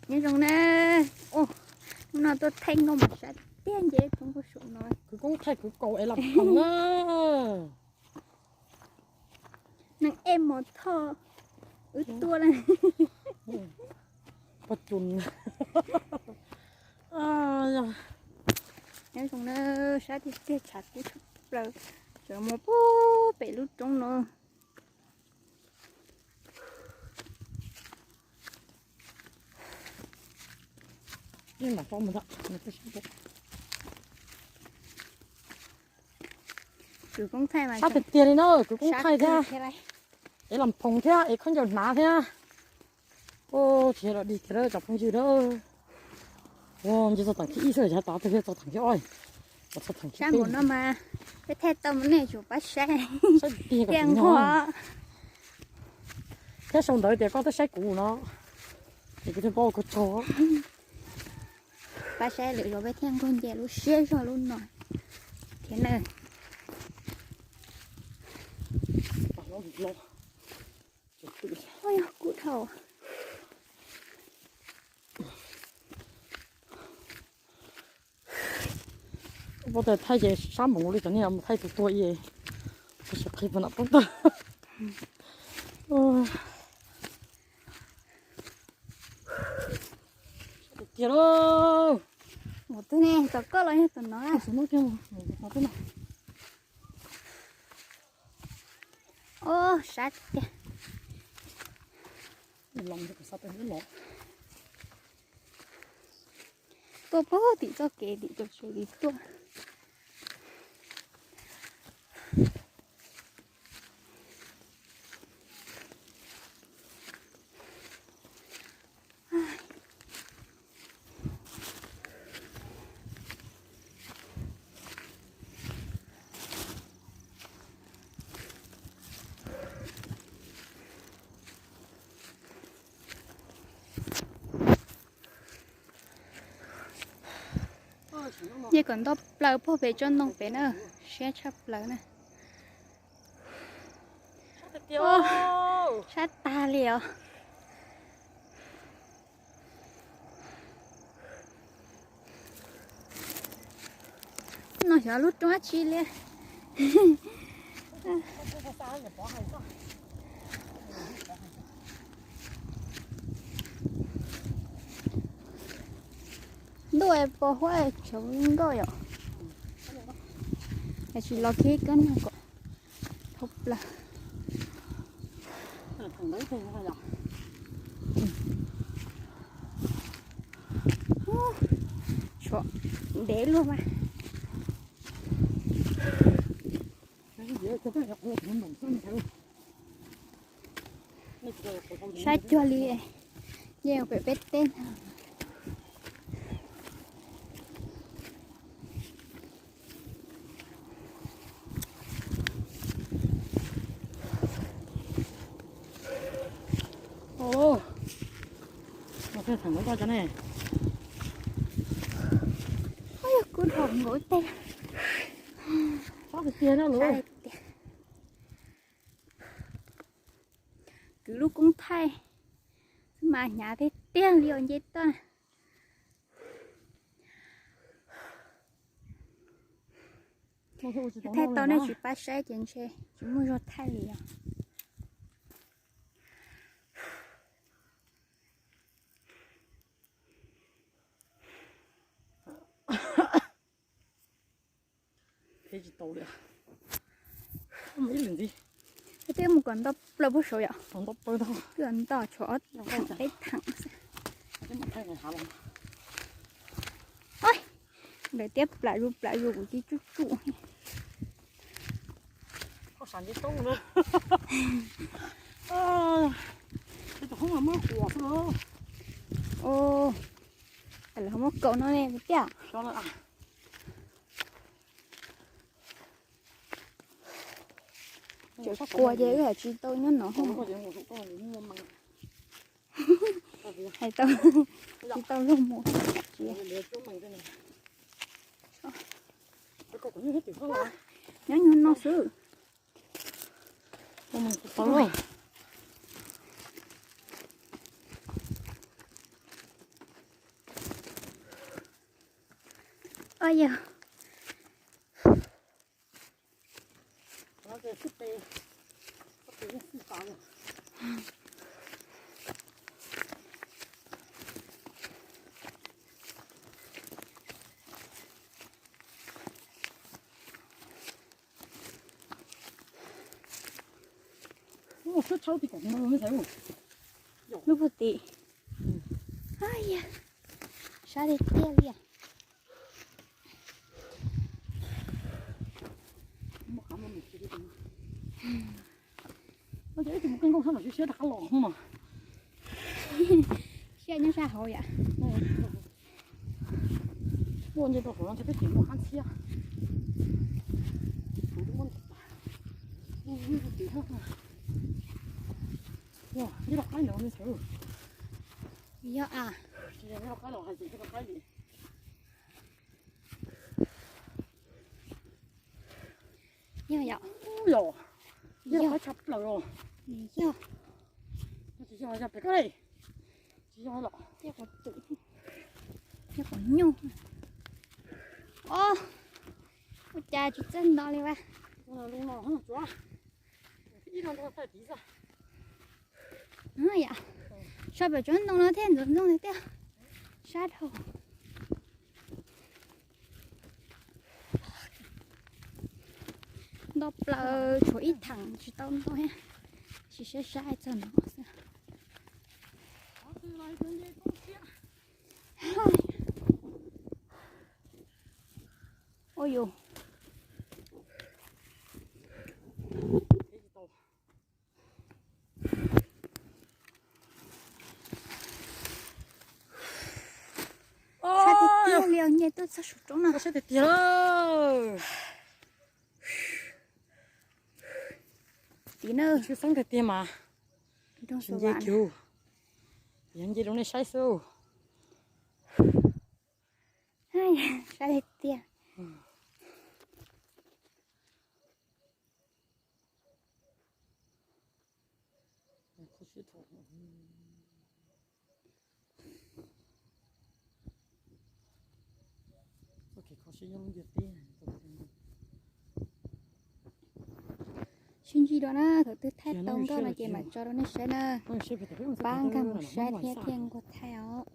Nyob zoo na, hnub no tuaj thaij nkauj mas sab tiag nce roob puag saum no. Kwv Koob thaij kwv kaus es lam khoom na. Neeg ej mos thoj, wb tuaj na. Poj cun. Nyob zoo na, sab tiag tiag, tshav kub tshaj plaws, tseem mus puag pem lub roob no. Kwv Koob thaij mas sab tiag tiag li na, Kwv Koob thaij thiab, es lam phoom thiab, es khaub ncaws hnav thiab. Tsis yog dog dig kiag lawm cov phooj ywg na. Nce txog tag thib ib xwb, yog tas twg txog tag thib ob, txog tag thib peb no mas peb thaij tau mus nej tsum pab saib tiag nqua. Thiab sau ntawv tias koj twb saib kuv no, es kuv thiaj paub ua koj tsaug. Pab saib lwm zaus peb thiaj nkaug nce lub siab zog lub no thiab na. Yog kub dhau. Pab tas thaij ces sab npaum li cov niag mus thaij tus tuag i, tus siav qhi pab nam pab tag. Tiag lauj. Mus twg ne, tom koj los yog tom no? Os, sab tiag. Tuaj puag tim txoj kev tim cov tsev li tuaj. Nce kom nto plaws puag pem tsob ntoo pem na, siab tshaj plaws na. Sab tag li os. No xyov lub roob dab tsi li. Ntuj, pos huab tshav nkauj yom. Tsis los kiag kab nag kom dhau plaws. Tshuav ntev luaj mas. Sab cuag li nce pem peb teb ntag. Kub dhau nkaus tej. Sab tiag. Kwv lub koob thaij xwb mas hnyav tiag tiag li os nce toj. Thaij tau nej tsis pab saib ces ntshe tsis muaj zog thaij li os. Ib lwm ntxiv. Twb mus kom nto plaws puag saud yom. Twb nto tshuav ob theem peb theem xwb. Ntawm tiab plam zus plam zus kuv cia tsuj tsuj. Lawv ho muab kaus no ne tiag. Tseem quas ces wb tsis tau nyob no. Hais tau, tsis tau luag mus. Nyob nyuag no xwb. Tau. Yog. Lub puag tim. Ay, sab tiag tiag li. Siab nyob sab hauv yom. Ua nce rau hauv no ntshe peb tseem muaj qab ntxhiab. Nyob rau qaib no ne txhawm. Yog a. Tsis yog nyob rau qaib los hais tias nyob rau qaib li. Yog yom. Yog, yog qaib tshaj plaws os. Yog. Tsis yog, yog pem koj li. Tsis yog los. Yog qhov nyuj. Os, ua cas tsis txawj nto li vas. Yam, so pem tsob ntoo no thiaj ntxoov ntxoo tiag tiag. Sab dhau. Nto plaws tshuav ib theem tsis tau nto thiab. Tsis saib saib txog no xwb. Ua yus. Sab tiag tiag li os, nce tuaj txog saum roob no. Sab tiag tiag. Tim na. Tsis xeeb tiag tiag mas. Nce kiag. Yog nce rau nej saib xwb. Sab tiag tiag. Sib ntsib dua na, thaum twg thaij tau nkauj no ces mam tso rau nej saib na. Pab nkag mus saib thiab thiaj nquag thaij os.